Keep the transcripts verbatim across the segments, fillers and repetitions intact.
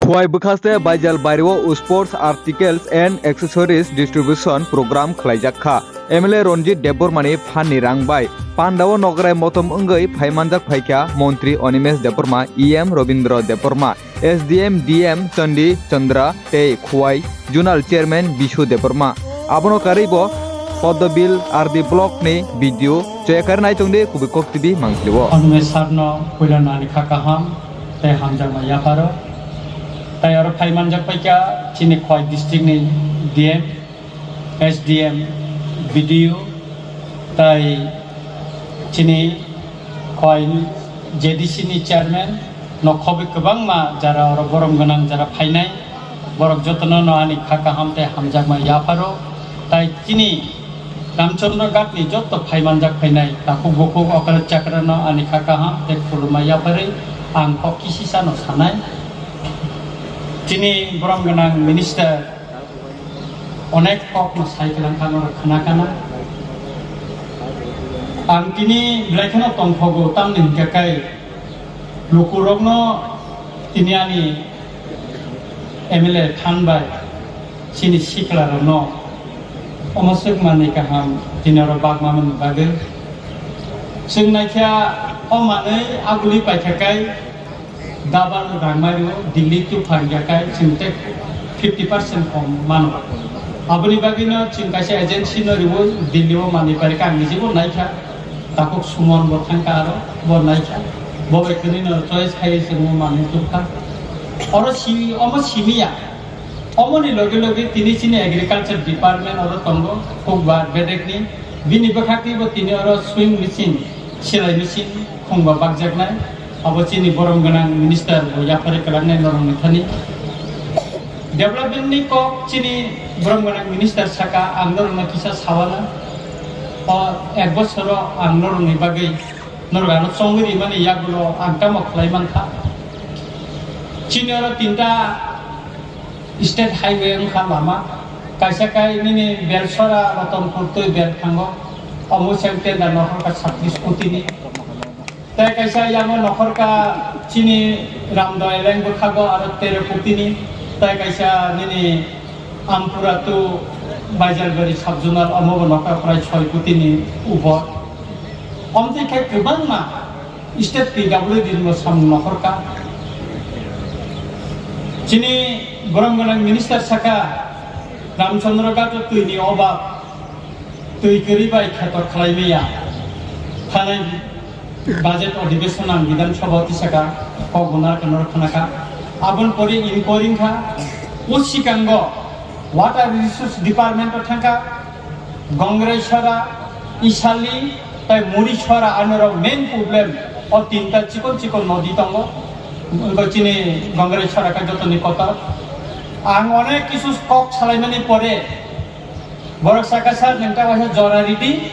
Khowai bwkhaste Baijal bario sports articles and accessories distribution program khwlaijak kha. M L A Ranjit Debbarmani phanni rang bai pandao nokrai motom wngwi phaimanjak phaikha Montri Animesh Debbarma, E M Robindra Debbarma, S D M, D M Chandi Chandra tei Khowai Zonal Chairman Bishu Debbarma. Abono karwi bo Poddobil R D Block ni B D O. Chaya karwi nai tongdi kubui kok T V mangpili o. Animesh sir no puila nani kha kaham tei hamjakma yapharo. Tai oro phaimanjak paikha chini Khowai district ni D M, S D M, B D O, tai chini Khowai J D C ni chairman, nokhobwi kwbangma jara oro borom gwnang jara phainai, borok jotono no ani kha kaham tei hamjakma yapharo, tai chini Ramchandra Ghat ni jotto phaimanjak phainai takhuk bukhuk okra chakra no ani kha kaham tei khulumma yapharwi ang kok kisisa no sanai. Chini borom gwnang minister onek kok no sai kwlang kha, norok khna kana. Ang tini belai kheno tongthogo, tamni hwnkhe kai lukurokno tini ani M L A thanbai chini siklarokno omo swk manwi kaham tini oro bagmamani bagwi. Chwng naikha o manwi aguli paikha kai. Double rang mario, Delhi to phangya kai chwng tei fifty percent kom mano. Aboni bagwi no chwng kaisa agency no ribo Delhi o manwi pari kang ni jibo naikha. Takhuk Suman bo thangkha aro bo naikha. Bo bai kwrwi no choice khai chwng o manwi tukha. Oro si, omo simiya. Omoni loge loge tini chini agriculture department oro tongo, hukba bedekni. Bini bwkhakni bo tini oro sewing machine, silai machine khungba bakjaknai. Abo chini borom gwnang minister bo yaphari kwlangnai norokni thani. Development ni kok chini borom gwnang minister saka, ang norokno kisa sawana. O ek bosoro ang norokni bagwi norok ano chongwi rimani yagulo ang tamo khlai mankha. Chini oro tinta state highway wngkha lama. Kaisa kai nini Belsora Ratanpur twi bel thango. Omo se tender nokhorkha satris koti ni. Tei kaisa yango nokhorkha chini Ramdoi leng bwkhago aro tero koti ni. Tei kaisa nini Ampura to Baijalbari sub zonal omo bo nokhorkha prai soi koti ni upor. Omtwi khe kwbangma state P W D ni bo samung nokhorkha. Chini borom gwnang minister saka Ramchandra Ghat o twi ni obab, twi kwrwi bai kheto khlai maya. Thanai budget adhibeshon ang Bidhan Sabha tisaka kok guna kanor khanaka. Abon pori inquiry kha, o sikango Water Resource Department o thangkha, Gongrai Sora, Isali, tai Muri Sora, anorok main problem. O tinta chikon chikon nodi tongo. Wngkha chini Gongrai Sora kha jotoni kotor. Ang onek kisu kok salaimani pore, borok saka sir nengta waisa jora ridi,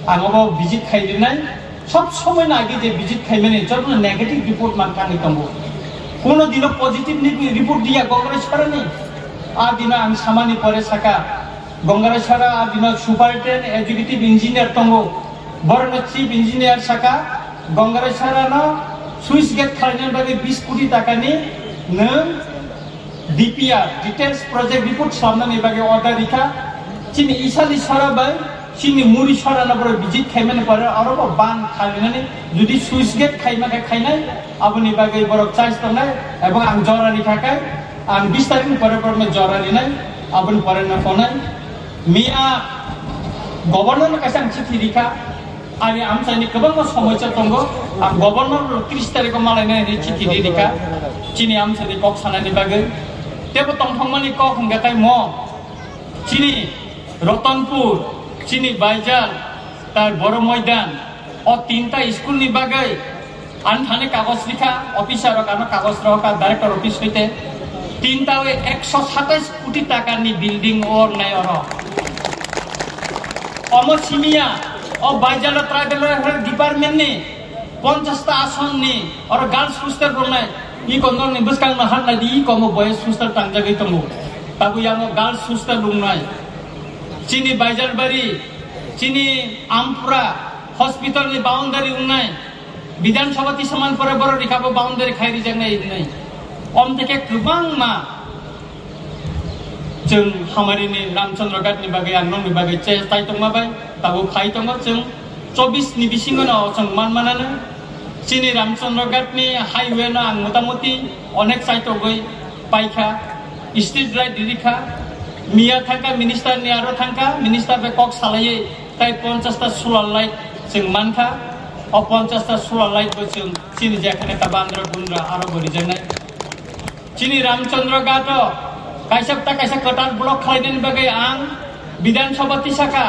ang obo visit khai rinai. Sob somoi no agi je visit khaimani jotono negative report man thangwi tongo. Kuno dino positive ni report diya Gongrai Sora ni. A dino ang samani pore saka Gongrai Sora a dino superintendent executive engineer tongo. Borokno chief engineer saka Gongrai Sora no switch gate khlaina bagwi bis koti taka ni nwng D P R, Details Project Report swlamnani bagwi order rikha. Chini Isali Sora bai chini Muri Sora no borok visit khaimani pore oro bo ban khainani jodi switch gate khaima khe khainai, aboni bagwi borok chais tongnai, ebong ang jora rikha khe ang bis tarikh ni pore borokno jora rinai, aboni pore no tongnai. Miya Governor no kaisa ang chithi rikha. Ani amchaini kwbangma somosa tongo. Ang Governor no tris tarikh o malaina hinwi chithi ri rikha. Chini amchaini kok sanani bagwi. Tebo tongthokmani kok hwnkha tei mo. Chini Ratanpur, chini Baijal, tai Boro Moidan. O tinta school ni bagwi Ang thani kagoj rikha, officer rok ano kagoj rohorkha, director office hoite. Tinta o ekso satais koti taka ni building o wngnai oro. Omo simiya, o Baijalo tribal welfare department ni ponchash ta ason ni oro girls hostel wngnai. I kondor ni bwskang no han nai di, i komo boys hostel tangjagwi tongo. Tabuk yango girls hostel wngnai. Chini Baijalbari, chini Ampura hospital ni boundary wngnai. Bidhan Sabha tisaman pore borok rikha bo boundary khai rijaknai wngnai. Om theke kwbangma chwng Hamarini Ramchandra Ghat ni bagwi ang nokni bagwi che tai tongma bai tabuk phai tongo chwng chobbish ni bisingo no chwng man manano chini Ramchandra Ghat ni highway no ang motamoti onek chaitogwi paikha, street light rikha, miya thangkha minister ni aro thangkha minister bai kok salaiwi tai ponchash ta solar light chwng mankha. O ponchash ta solar light bo chwng chini jekhane ta bandra gundra aro bo rijaknai. Chini Ramchandra Ghat o kaisa ta kaisa kwtal block khlainani bagwi ang Bidhan Sabha tisakha.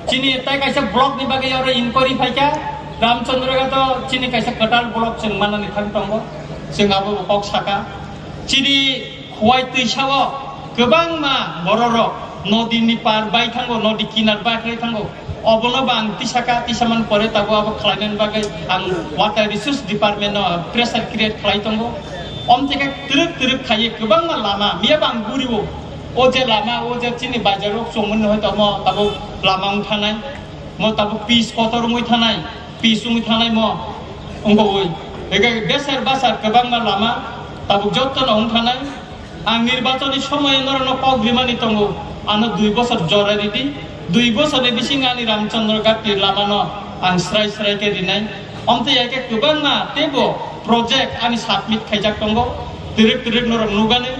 Chini tai kaisa block ni bagwi oro inquiry phaikha. Ramchandra Ghat o chini kaisa kwtal block chwng manani thang tongo. Chwng abo bo kok saka. Chini Khowai twisa o kwbangma bororok nodi ni par bai thango, nodi kinar bai khlai thango. Obono bo ang tisaka, tisaman pore tabuk abo khlainani bagwi ang Water Resource Department no pressure create khlai tongo. Om theke twrwk twrwk khaiwi kwbangma lama, miya bo ang guriwo. O je lama, o je chini bajar rok chongmani hoi tamo tabuk lama wng thanai, mo tabuk pis kotor wngwi thanai, pis wngwi thanai mo wngwi. Ega beser basar kwbangma lama tabuk jotto no wng thanai. Ang nirbachoni somoyo norokno kok rimani tongo, ano dui bosor jora ridi, dui bosorni bisingo ani Ramchandra Ghat ni lamano ang srai srai khe rinai. Omtwi hai khe kwbangma teibo project ani submit khaijak tongo, twrwk twrwk norok nugani.